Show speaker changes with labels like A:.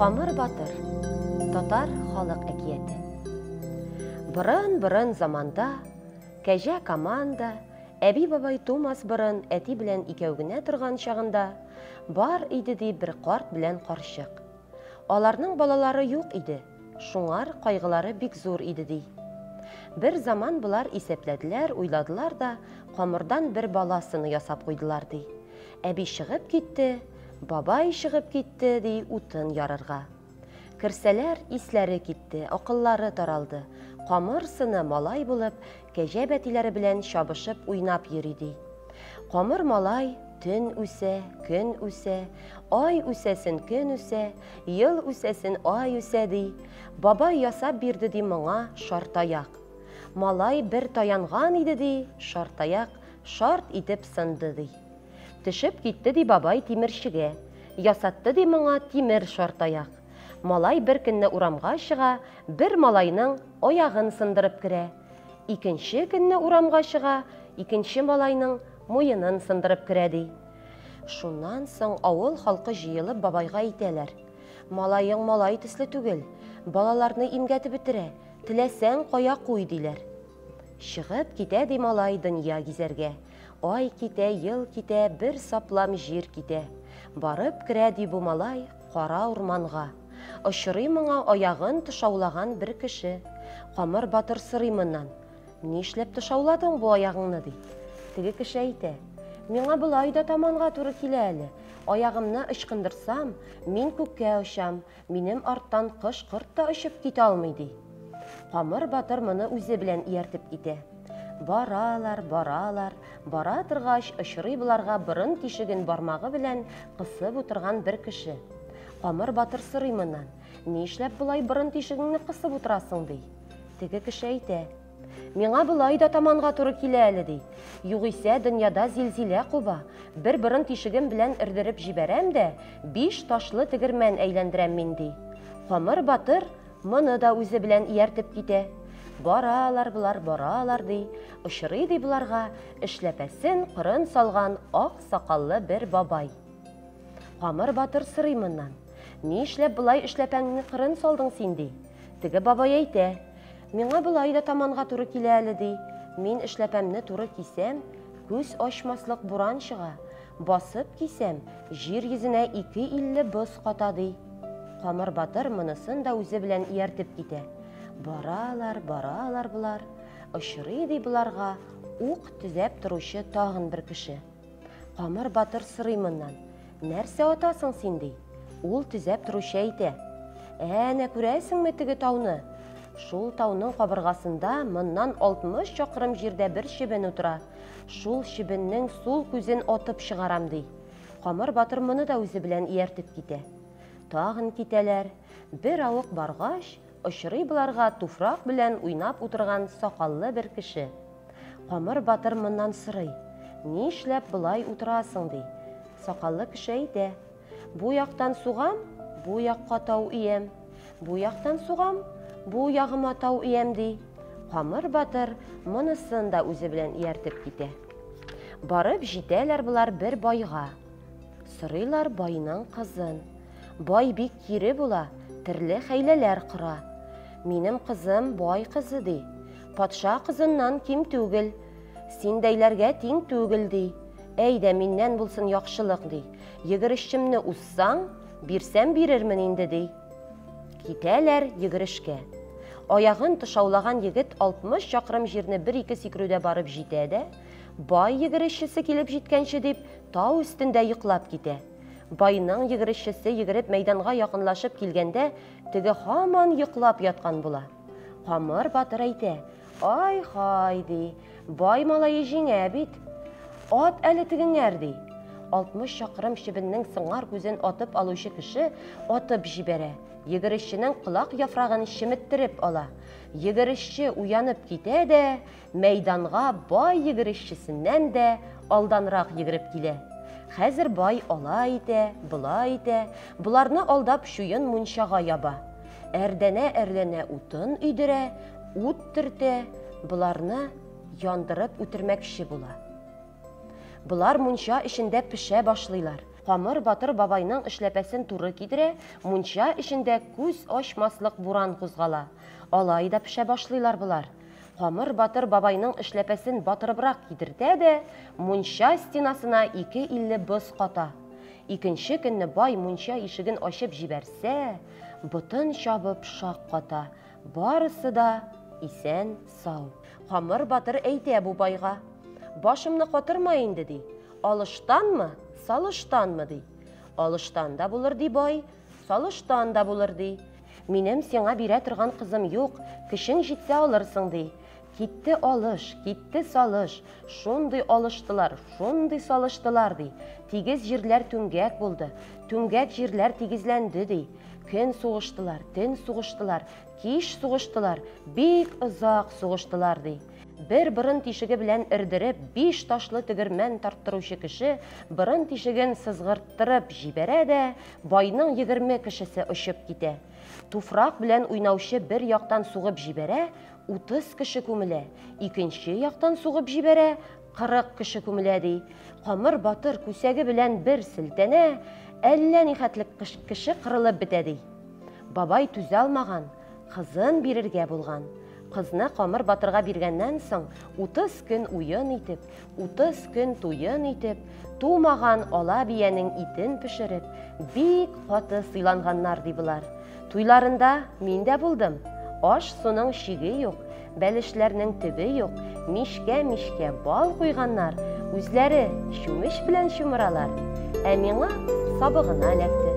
A: Камыр батыр. Татар халык әкияте. Борын-борын заманда кәҗә команда әби-бабай тумас борын әти белән икәү генә торган чагында бар иде ди бер карт белән карчык. Аларның балалары юк иде, шуңар кайгылары бик зур иде ди. Бер заман болар исәпләделәр, уйладылар да камырдан бер бала сыны ясап куйдылар ди. Әби чыгып китте, бабай чыгып китте, ди, утын ярырга. Керсәләр, исләре китте, акыллары таралды. Камыр сыны малай булып, кәҗә бәтиләре белән чабышып уйнап йөри, ди. Камыр малай төн үсә, көн үсә, ай үсәсен көн үсә, ел үсәсен ай үсә, ди. Бабай ясап бирде, ди, моңа шартаяк. Малай бер таянган иде, ди, шартаяк шарт итеп сынды, ди. Төшеп китте, ди, бабай тимерчегә. Ясатты, ди, моңа тимер шартаяк. Малай бер көнне урамга чыга, бер малайның аягын сындырып керә. Икенче көнне урамга чыга, икенче малайның муенын сындырып керә, ди. Шуннан соң авыл халкы җыелып бабайга әйтәләр: Малаең малай төсле түгел, балаларны имгәтеп бетерә, теләсәң кая куй, диләр. Чыгып китә, ди, малай дөнья гизәргә. Ай китә, ел китә, бер саплам җир китә. Барып керә, ди, бу малай кара урманга. Очрый моңа аягын тышаулаган бер кеше. Камыр батыр сорый моннан: Нишләп тышауладың бу аягыңны, ди. Теге кеше әйтә: Миңа болай да таманга туры килә әле. Аягымны ычкындырсам, мин күккә очам, минем арттан кош-корт та очып китә алмый, ди. Камыр батыр моны үзе белән ияртеп китә. Баралар, баралар, бара торгач, очрый боларга борын тишеген бармагы белән кысып утырган бер кеше. Камыр батыр сорый моннан: Нишләп болай борын тишегеңне кысып утырасың, ди. Теге кеше әйтә: Миңа болай да таманга туры килә әле, ди. Югыйсә дөньяда зилзилә куба, бер борын тишегем белән өрдереп җибәрәм дә, биш ташлы тегермән әйләндерәм мин, ди. Камыр батыр моны да үзе белән ияртеп китә. Баралар болар, баралар, ди. Очрый, ди, боларга эшләпәсен кырын салган ак сакаллы бер бабай. Камыр батыр сорый моннан: Нишләп болай эшләпәңне кырын салдың син, ди. Теге бабай әйтә: Миңа болай да таманга туры килә әле, ди. Мин эшләпәмне туры кисәм, күз ачмаслык буран чыга. Басып кисәм, җир йөзенә 250 боз ката, ди. Камыр батыр монысын да үзе белән ияртеп китә. Баралар, баралар болар. Очрый, ди, боларга ук төзәп торучы тагын бер кеше. Камыр батыр сорый моннан: Нәрсә атасың син, ди. Ул төзәп торучы әйтә: Әнә күрәсеңме теге тауны? Шул тауның кабыргасында моннан 60 чакрым җирдә бер чебен утыра. Шул чебеннең сул күзен атып чыгарам, ди. Камыр батыр моны да үзе белән ияртеп китә. Тагын китәләр. Бер авык баргач, очрый боларга туфрак белән уйнап утырган сакаллы бер кеше. Камыр батыр моннан сорый: Нишләп болай утырасың, ди. Сакаллы кеше әйтә: Бу яктан сугам, бу якка тау иям. Бу яктан сугам, бу ягыма тау иям, ди. Камыр батыр монысын да үзе белән ияртеп китә. Барып җитәләр болар бер байга. Сорыйлар байның кызын. Бай бик кире була, төрле хәйләләр кора. Минем кызым бай кызы, ди. Патша кызыннан ким түгел. Синдәйләргә тиң түгел, ди. Әйдә, миннән булсын яхшылык, ди. Йөгерешчемне узсаң, бирсәм бирермен инде, ди. Китәләр йөгерешкә. Аягын тышаулаган егет 60 чакрым җирне бер-ике сикерүдә барып җитә дә, бай йөгерешчесе килеп җиткәнче дип, тау өстендә йоклап китә. Байның йөгерешчесе йөгереп мәйданга якынлашып килгәндә, теге һаман йоклап яткан була. Камыр батыр әйтә: Ай-һай, ди, бай малае җиңә бит. Ат әле тегеңәр, ди. 60 чакрым чебеннең сыңар күзен атып алучы кеше атып җибәрә. Йөгерешченең колак яфрагын чеметтереп ала. Йөгерешче уянып китә дә, Мәйданга бай йөгерешчесеннән дә алданрак йөгереп килә. Хәзер бай алай итә, болай итә, боларны алдап чуен мунчага яба. Әрдәнә-әрләнә утын өйдерә, ут төртә, боларны яндырып үтермәкче була. Болар мунча эчендә пешә башлыйлар. Камыр батыр бабайның эшләпәсен туры кидерә, мунча эчендә күз ачмаслык буран кузгала. Алай да пешә башлыйлар болар. Камыр батыр бабайның эшләпәсен батырыбрак кидертә дә, мунча стенасына 2,50 боз ката. Икенче көнне бай мунча ишеген ачып җибәрсә, ботын чабып шак ката. Барысы да исән-сау. Камыр батыр әйтә бу байга. Башымны катырма инде, ди. Алыштанмы, салыштанмы, ди. Алыштан да булыр, ди бай, салыштан да булыр, ди. Минем сиңа бирә торган кызым юк, көчең җитсә алырсың, ди. Китте алыш, китте салыш, шундый алыштылар, шундый салыштылар, ди. Тигез җирләр түмгәк булды, түмгәк җирләр тигезләнде, ди. Көн сугыштылар, төн сугыштылар, кич сугыштылар, бик озак сугыштылар, ди. Бер борын тишеге белән эрдереп, биш ташлы тегермән тарттыручы кеше борын тишеген сызгырттырып җибәрә дә, байның 20 кешесе очып китә. Туфрак белән уйнаучы бер яктан сугып җибәрә, 30 кеше күмелә, икенче яктан сугып җибәрә, 40 кеше күмелә, ди. Камыр батыр күсәге белән бер селтәнә, әллә нихәтле кеше кырылып бетә, ди. Бабай түзә алмаган, кызын бирергә булган. Кызны Камыр батырга биргәннән соң, 30 көн уен итеп, 30 көн туен итеп, тумаган ала биянең итен пешереп, бик каты сыйланганнар, ди болар. Туйларында мин дә булдым. Аш-суның чиге юк, бәлешләрнең төбе юк, мичкә-мичкә бал куйганнар, үзләре чүмеч белән чумыралар. Ә миңа сабы гына эләкте.